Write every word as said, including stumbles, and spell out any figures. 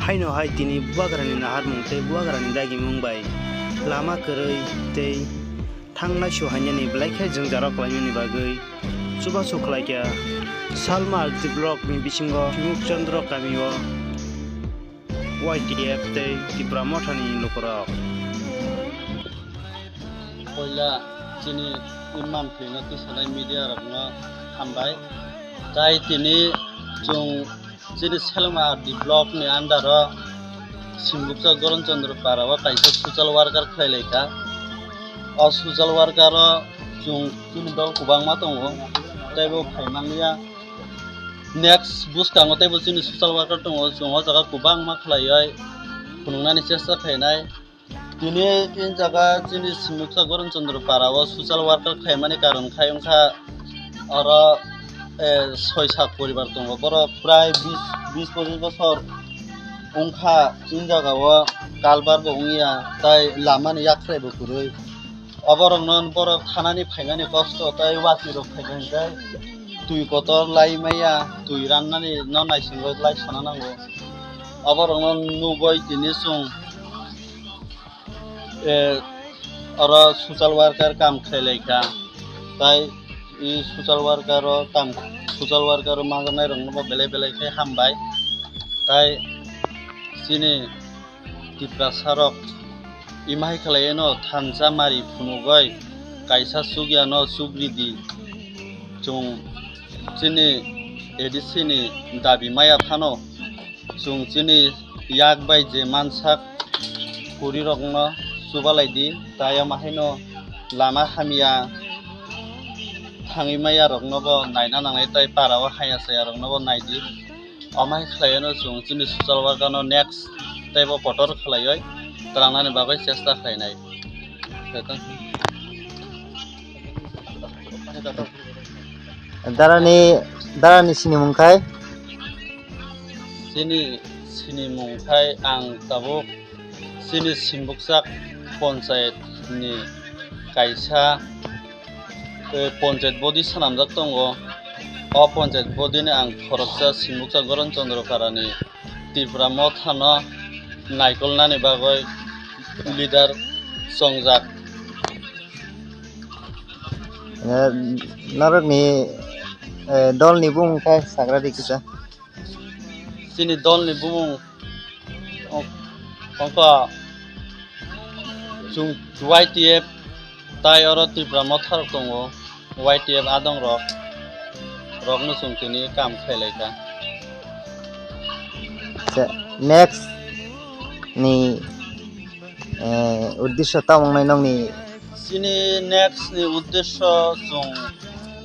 Haino hai tini bubagrani naharmung tei bubagrani dagimung bai lama kwrwi tei thangnai suhainani belai khe jwngjaro khlaimani bagwi chubachu khlaikha. Salma R D block ni bisingo Mukchandra kamio Y T F tei Tipra Mothani lukurok. Poila chini imang phirno tisanai media rokno hambai. Tai tini chwng chini Selma R D block ni under o Simbukcha Goron Chandra para o kaisa social worker khlai laikha. O social worker o chwng chini dol kwbangma tongo, teibo phai manliya. Next bwskango teibo chini social worker tongo, chwng o jaga kwbangma khlaiwi phunuknani chesta khlainai. Tini tin jaga chini Simuksa Goron Chandra para o social worker khlaimani karon khai wngkha oro, eh, soi sak poribar tongo. Borok prai bis, bis pochis bosor wngkha tin jaga o, kalbar bo wngya, tai lamani yakhrai bo kwrwi. Oborokno borok thanani phaimani kosto tai watwi rok phaikha hwnkhe twi kotor lai maya, twi rannani no naisingwi lai sana nango. Oborokno nugwi tini chwng, eh, oro social worker kam khlai laikha. Tai i social worker o kam, social worker o manjaknai rokno bo belai belai khe hambai. Tai chini Tiprasa rok imahai khlaiwi no thansa mari phunugwi kaisa chukya no chukridi. Chwng chini A D C ni dabi maya phano chwng chini yak bai je mansak puri rokno chubalai di, tai omo haino lama hamya thangwi maya rokno bo naina nangnai, tai para o haya chaya rokno bo nai di. Omo hai khlaiwi no chwng chini social worker no next tei bo kotor khlaiwi twlangnani bagwi chesta khlainai. Darani, darani sinimung khai? Chini sinimung khai ang tabuk chini Simbukchak Ponchayat ni kaisa, eh, Ponchayat Body swnamjak tongo. O Ponchayat Body ni ang khoroksa Simbukchak Goron Chandra Para ni Tipra Motha no naikolnani bagwi leader chongjak. Eh, norokni, eh, dolni bumung khe sagra di kisa. Chini dolni bumung wng-, wngkha chwng Y T F tai oro Tipra Motha rok tongo, Y T F adong rok, rokno chwng tini kam khlai laikha. Acha, next ni, eh, uddesho tamo wngnai nokni? Chini next ni uddesho chwng